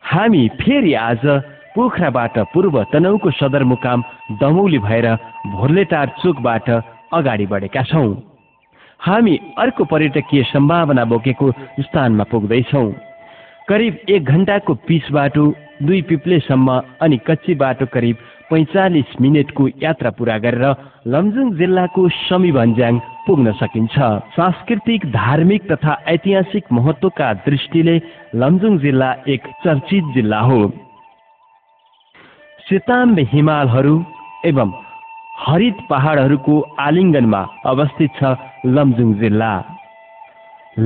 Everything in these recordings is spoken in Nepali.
हामी फेरि आज पोखराबाट पूर्व तनहुँको सदरमुकाम दमौली भएर भोर्लेटार चोकबाट अगाडि बढेका छौँ। हामी अर्को पर्यटकीय सम्भावना बोकेको स्थानमा पुग्दैछौँ। करिब 1 घण्टाको पिच बाटो 2 पिप्लेसम्म अनि कच्ची बाटो करिब 45 मिनटको यात्रा पूरा गरेर लमजुङ जिल्लाको समी भन्ज्याङ पुग्न सकिन्छ। सांस्कृतिक, धार्मिक तथा ऐतिहासिक महत्त्वका दृष्टिले लमजुङ जिल्ला एक चर्चित जिल्ला हो। सेताम्बे हिमालहरू एवं हरित पहाडहरूको आलिङ्गनमा अवस्थित छ लमजुङ जिल्ला।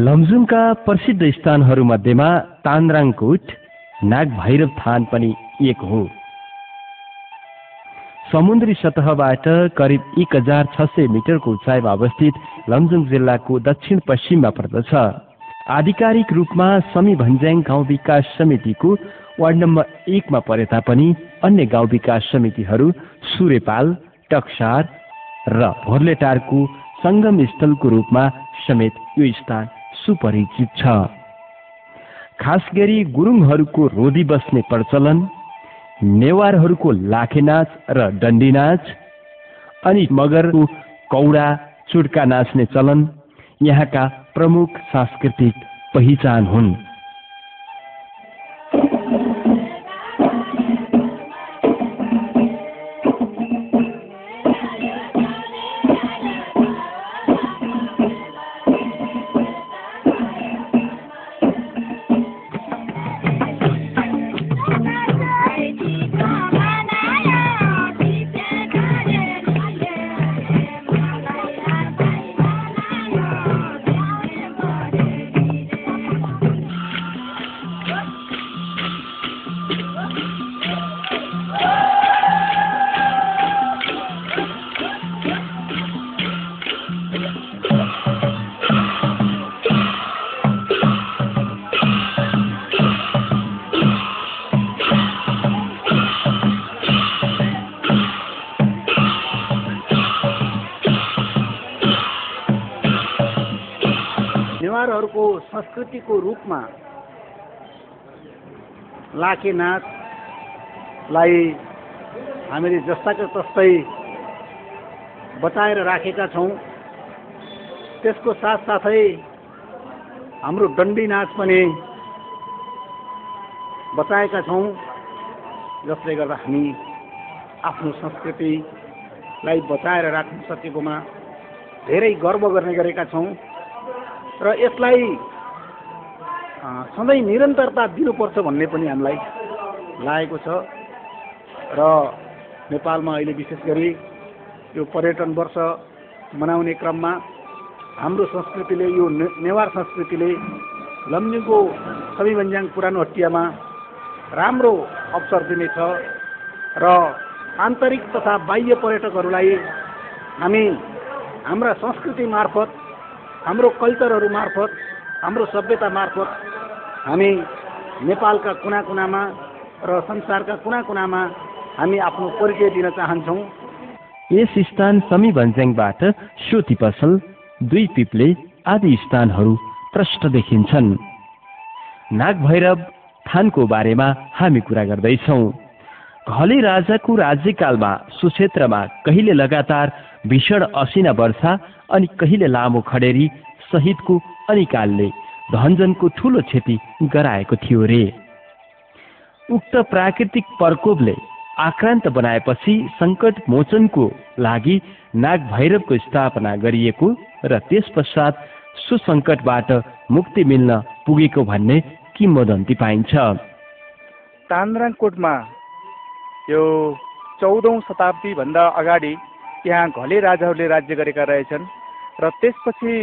लमजुङका प्रसिद्ध स्थानहरू मध्येमा तान्द्राङकोट, नागभैरव थान पनि एक हो। समुद्री सतहबाट करिब 1600 मिटरको उचाइमा अवस्थित लमजुङ जिल्लाको दक्षिण पश्चिममा पर्दछ। आधिकारिक रूपमा समी भन्ज्याङ गाउँ विकास समितिको वार्ड नम्बर 1 मा परे तापनि अन्य गाउँ विकास समितिहरू सुरेपाल, टक्सार र भोर्लेटारको संगम स्थलको रूपमा समेत यो स्थान सुपरिचित छ। खास गरी गुरुङहरूको रोदी बस्ने प्रचलन, नेवारहरूको लाखे नाच र डन्डी नाच अनि मगरको कौडा चुड्का नाच्ने चलन यहाँका प्रमुख सांस्कृतिक पहिचान हुन्। नेवारहरूको संस्कृतिको रूपमा लाखे नाचलाई हामीले जस्ताको तस्तै बचाएर राखेका छौँ। त्यसको साथसाथै हाम्रो डन्डी नाच पनि बचाएका छौँ, जसले गर्दा हामी आफ्नो संस्कृतिलाई बचाएर राख्न सकेकोमा धेरै गर्व गर्ने गरेका छौँ र यसलाई सधैँ निरन्तरता दिनुपर्छ भन्ने पनि हामीलाई लागेको छ। र नेपालमा अहिले विशेष गरी यो पर्यटन वर्ष मनाउने क्रममा हाम्रो संस्कृतिले, यो नेवार संस्कृतिले लमजुङको समी भन्ज्याङ पुरानो हट्टियामा राम्रो अवसर दिनेछ र आन्तरिक तथा बाह्य पर्यटकहरूलाई हामी हाम्रा संस्कृति मार्फत, हाम्रो कल्चरहरू मार्फत, हाम्रो सभ्यता मार्फत हामी नेपालका कुना कुनामा र संसारका कुना कुनामा हामी आफ्नो परिचय दिन चाहन्छौँ। यस स्थान समी भन्ज्याङबाट सोती पसल, 2 पिप्ले आदि स्थानहरू प्रष्ट देखिन्छन्। नागभैरव थानको बारेमा हामी कुरा गर्दैछौँ। घले राजाको राज्यकालमा सो क्षेत्रमा कहिले लगातार भीषण असिना वर्षा अनि कहिले लामो खडेरी सहितको अनिकालले धनजनको ठूलो क्षति गराएको थियो रे। उक्त प्राकृतिक प्रकोपले आक्रान्त बनाएपछि सङ्कट मोचनको लागि नागभैरवको स्थापना गरिएको र त्यस पश्चात सो सङ्कटबाट मुक्ति मिल्न पुगेको भन्ने किम्वदन्ती पाइन्छ। तान्द्राङकोटमा यो 14औं शताब्दी भन्दा अगाडि यहाँ घले राजाहरूले राज्य गरेका रहेछन् र त्यसपछि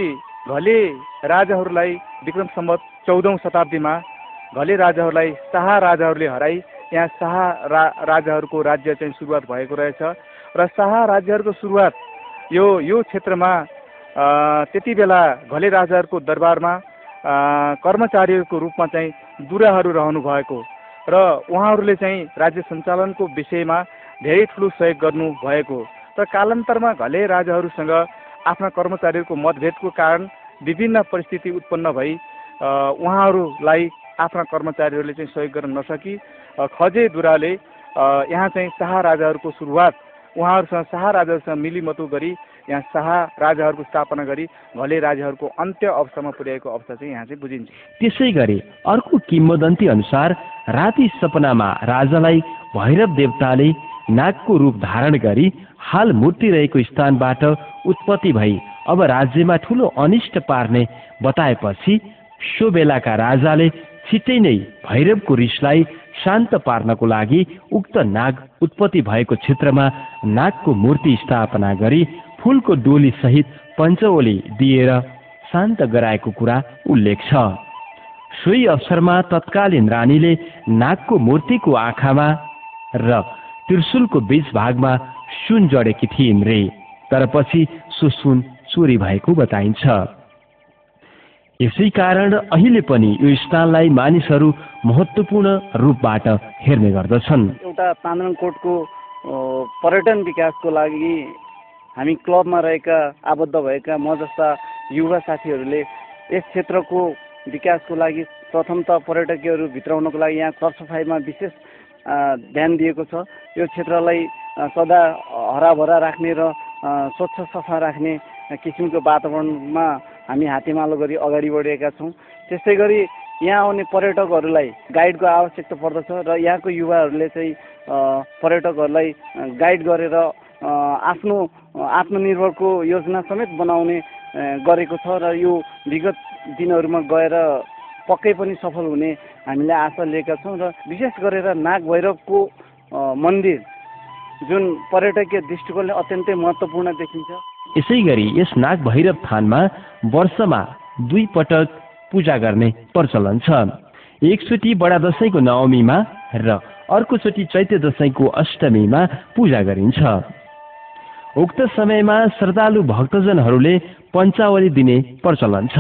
घले राजाहरूलाई विक्रम सम्वत 14औं शताब्दीमा घले राजाहरूलाई शाह राजाहरूले हराई यहाँ शाह राजाहरूको राज्य चाहिँ सुरुवात भएको रहेछ र शाह राज्यहरूको सुरुवात यो क्षेत्रमा त्यति बेला घले राजाहरूको दरबारमा कर्मचारीहरूको रूपमा चाहिँ दुराहरू रहनु भएको र उहाँहरूले चाहिँ राज्य सञ्चालनको विषयमा धेरै ठुलो सहयोग गर्नु भएको र कालान्तरमा घले राजाहरूसँग आफ्ना कर्मचारीहरूको मतभेदको कारण विभिन्न परिस्थिति उत्पन्न भई उहाँहरूलाई आफ्ना कर्मचारीहरूले चाहिँ सहयोग गर्न नसकी खजेदुराले यहाँ चाहिँ शाह राजाहरूको सुरुवात उहाँहरूसँग शाह राजाहरूसँग मिलिमतो गरी यहाँ शाह राजाहरूको स्थापना गरी घले राजाहरूको अन्त्य अवस्थामा पुर्याएको अवस्था चाहिँ यहाँ चाहिँ बुझिन्छ। त्यसै गरी अर्को किम्वदन्ती अनुसार राति सपनामा राजालाई भैरव देवताले नागको रूप धारण गरी हाल मूर्ति रहेको स्थानबाट उत्पत्ति भई अब राज्यमा ठूलो अनिष्ट पार्ने बताएपछि सो बेलाका राजाले छिट्टै नै भैरवको रिसलाई शान्त पार्नको लागि उक्त नाग उत्पत्ति भएको क्षेत्रमा नागको मूर्ति स्थापना गरी फूलको डोली सहित पञ्चवली दिएर शान्त गराएको कुरा उल्लेख छ। सोही अवसरमा तत्कालीन रानीले नागको मूर्तिको आँखामा र त्रिशूलको बीच भागमा सुन जडेकी थिइन् रे, तर पछि सो सुन चोरी भएको बताइन्छ। यसै कारण अहिले पनि यो स्थानलाई मानिसहरू महत्त्वपूर्ण रूपबाट हेर्ने गर्दछन्। एउटा तान्द्रङकोटको पर्यटन विकासको लागि हामी क्लबमा रहेका आबद्ध भएका म जस्ता युवा साथीहरूले यस क्षेत्रको विकासको लागि प्रथम त पर्यटकीयहरू भित्राउनको लागि यहाँ सरसफाइमा विशेष ध्यान दिएको छ। यो क्षेत्रलाई सदा हराभरा राख्ने र स्वच्छ सफा राख्ने किसिमको वातावरणमा हामी हातेमालो गरी अगाडि बढेका छौँ। त्यस्तै गरी यहाँ आउने पर्यटकहरूलाई गाइडको आवश्यकता पर्दछ र यहाँको युवाहरूले चाहिँ पर्यटकहरूलाई गाइड गरेर आफ्नो आत्मनिर्भरको योजना समेत बनाउने गरेको छ र यो विगत दिनहरूमा गएर पक्कै पनि सफल हुने हामीले आशा लिएका छौँ। र विशेष गरेर नाग भैरवको मन्दिर जुन पर्यटकीय दृष्टिकोणले अत्यन्तै महत्त्वपूर्ण देखिन्छ। यसै गरी यस नाग भैरव थानमा वर्षमा 2 पटक पूजा गर्ने प्रचलन छ। एकचोटि बडा दशैंको नवमीमा र अर्कोचोटि चैते दशैंको अष्टमीमा पूजा गरिन्छ। उक्त समयमा श्रद्धालु भक्तजनहरूले पञ्चावली दिने प्रचलन छ।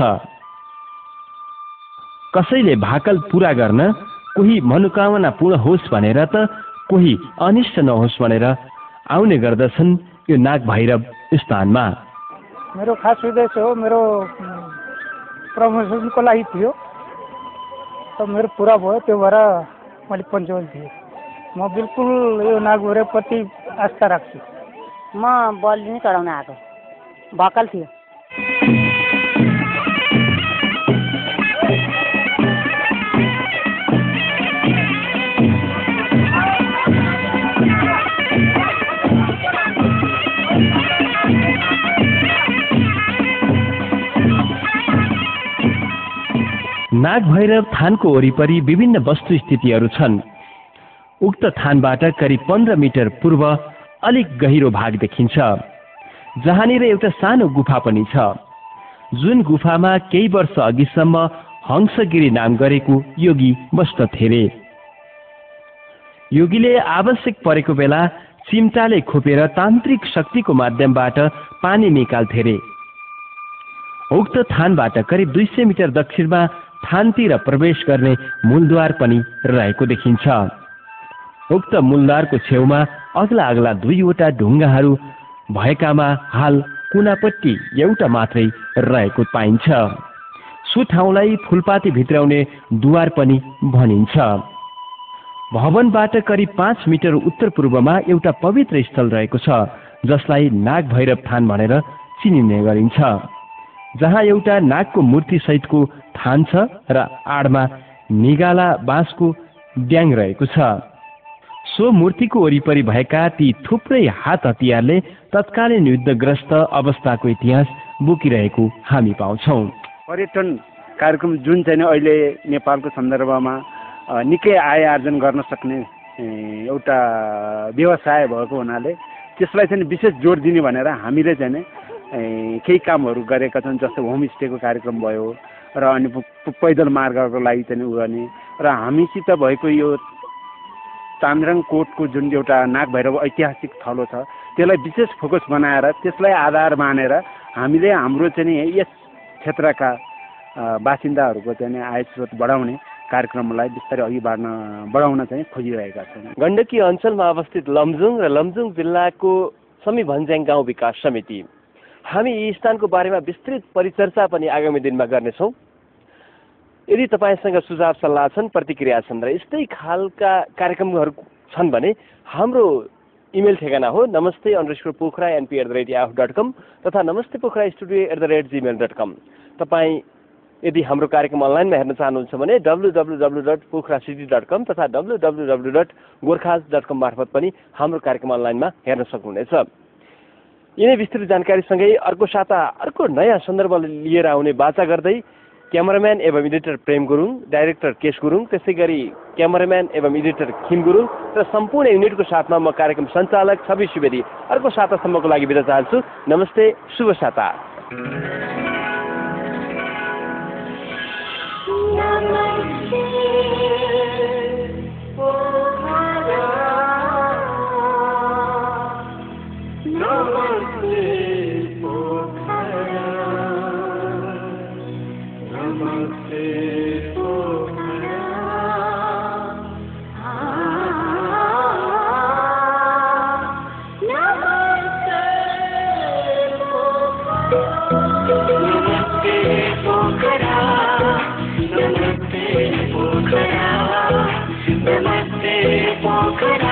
कसैले भाकल पूरा गर्न, कोही मनोकामना पूर्ण होस् भनेर त कोही अनिष्ट नहोस् भनेर आउने गर्दछन् यो नाग भैरव स्थानमा। मेरो खास उद्देश्य हो, मेरो प्रमोसनको लागि थियो त मेरो पुरा भयो, त्यो भएर मैले पञ्चवली दिएँ। म बिल्कुल यो नाग भैरवप्रति आस्था राख्छु। म बलि नै चढाउन आएको, भक्कल थियो। नाग भैरव थानको वरिपरि विभिन्न वस्तु स्थितिहरू छन्। उक्त थानबाट करिब 15 मिटर पूर्व अलिक गहिरो भाग देखिन्छ, जहाँनिर एउटा सानो गुफा पनि छ, जुन गुफामा केही वर्ष अघिसम्म हंसगिरी नाम गरेको योगी बस्दथे रे। योगीले आवश्यक परेको बेला चिम्टाले खोपेर तान्त्रिक शक्तिको माध्यमबाट पानी निकाल्थे रे। उक्त थानबाट करिब 200 मिटर दक्षिणमा थानतिर प्रवेश गर्ने मूलद्वार पनि रहेको देखिन्छ। उक्त मूलद्वारको छेउमा अग्ला अग्ला 2वटा ढुङ्गाहरू भएकामा हाल कुनापट्टि एउटा मात्रै रहेको पाइन्छ। सो ठाउँलाई फुलपाती भित्राउने द्वार पनि भनिन्छ। भवनबाट करिब 5 मिटर उत्तर पूर्वमा एउटा पवित्र स्थल रहेको छ, जसलाई नाग भैरव थान भनेर चिनिने गरिन्छ, जहाँ एउटा नागको मूर्ति सहितको थान छ र आडमा निगाला बाँसको ड्याङ रहेको छ। सो मूर्तिको वरिपरि भएका ती थुप्रै हात हतियारले तत्कालीन युद्धग्रस्त अवस्थाको इतिहास बोकिरहेको हामी पाउँछौँ। पर्यटन कार्यक्रम जुन चाहिँ अहिले नेपालको सन्दर्भमा निकै आय आर्जन गर्न सक्ने एउटा व्यवसाय भएको हुनाले त्यसलाई चाहिँ विशेष जोड दिने भनेर हामीले चाहिँ केही कामहरू गरेका छौँ। जस्तो होमस्टेको कार्यक्रम भयो र अनि पैदल मार्गको लागि चाहिँ गर्ने र हामीसित भएको यो तान्द्रङकोटको जुन एउटा नाग भैरव ऐतिहासिक थलो छ त्यसलाई विशेष फोकस बनाएर त्यसलाई आधार मानेर हामीले हाम्रो चाहिँ यस क्षेत्रका बासिन्दाहरूको चाहिँ आय स्रोत बढाउने कार्यक्रमलाई बिस्तारै अघि बढाउन चाहिँ खोजिरहेका छौँ। गण्डकी अञ्चलमा अवस्थित लमजुङ र लमजुङ जिल्लाको समी भन्ज्याङ गाउँ विकास समिति, हामी यी स्थानको बारेमा विस्तृत परिचर्चा पनि आगामी दिनमा गर्नेछौँ। यदि तपाईँसँग सुझाव सल्लाह छन्, प्रतिक्रिया छन् र यस्तै खालका कार्यक्रमहरू छन् भने हाम्रो इमेल ठेगाना हो namaste_pokhara@np@yahoo.com तथा namastepokhara@studio@gmail.com। तपाईँ यदि हाम्रो कार्यक्रम अनलाइनमा हेर्न चाहनुहुन्छ भने www.pokharacity.com तथा www.gorkhas.com मार्फत पनि हाम्रो कार्यक्रम अनलाइनमा हेर्न सक्नुहुनेछ। यिनै विस्तृत जानकारीसँगै अर्को साता अर्को नयाँ सन्दर्भ लिएर आउने बाचा गर्दै क्यामेराम्यान एवं एडिटर प्रेम गुरुङ, डाइरेक्टर केश गुरुङ, त्यसै गरी क्यामेराम्यान एवं एडिटर खिम गुरुङ र सम्पूर्ण युनिटको साथमा म कार्यक्रम सञ्चालक छवि सुवेदी अर्को सातासम्मको लागि बिदा चाहन्छु। नमस्ते, शुभ साता। Namaste, Pokhara.